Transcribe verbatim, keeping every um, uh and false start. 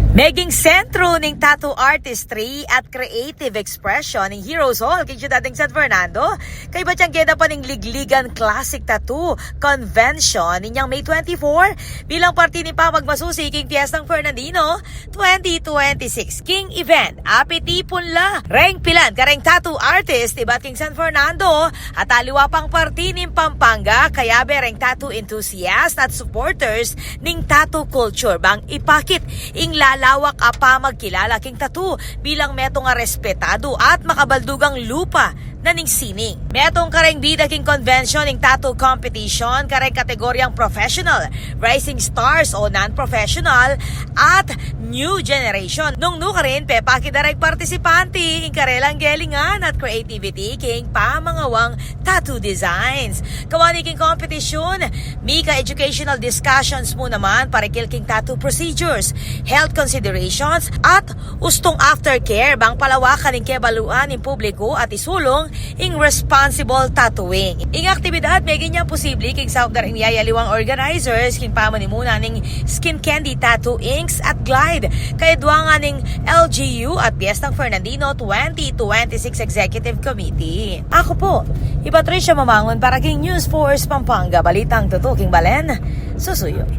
Meging sentro ning tattoo artistry at creative expression ning Heroes Hall king siyudad ning San Fernando, kaybat yang gedap ning Ligligan Classic Tattoo Convention inyang May twenty-four bilang parti ning pamagmasusi king Piestang Fernandino twenty twenty-six. King event, apitipun la reng pilan kareng tattoo artist ibat king San Fernando at aliwa pang parti ning Pampanga, kayabe reng tattoo enthusiast at supporters ning tattoo culture bang ipakit ing lalawak a pamagkilala king tattoo bilang metung a respetadu at makabaldugang lupa na ning sining. Metung kareng bida king convention ing tattoo competition kareng kategoryang professional, rising stars o non-professional, at new generation. Nung nukarin, pepakit da reng partisipante ing karelang gelingan at creativity king pamangawang tattoo designs. Kawani king competition, mika educational discussions mu naman parikil king tattoo procedures, health considerations, at ustung aftercare bang palawakan ing kebaluan ning publiko at isulung ing responsible tattooing. Ing aktibidad meging yang posible king saup da reng miyayaliwang organizers king pamanimuna ning Skin Candy Tattoo Inks at Glide, kayadwangan ning L G U at Piestang Fernandino twenty twenty-six Executive Committee. Ako po, i Patricia Mamangun para king News Force Pampanga, balitang tutuking balen, susuyo.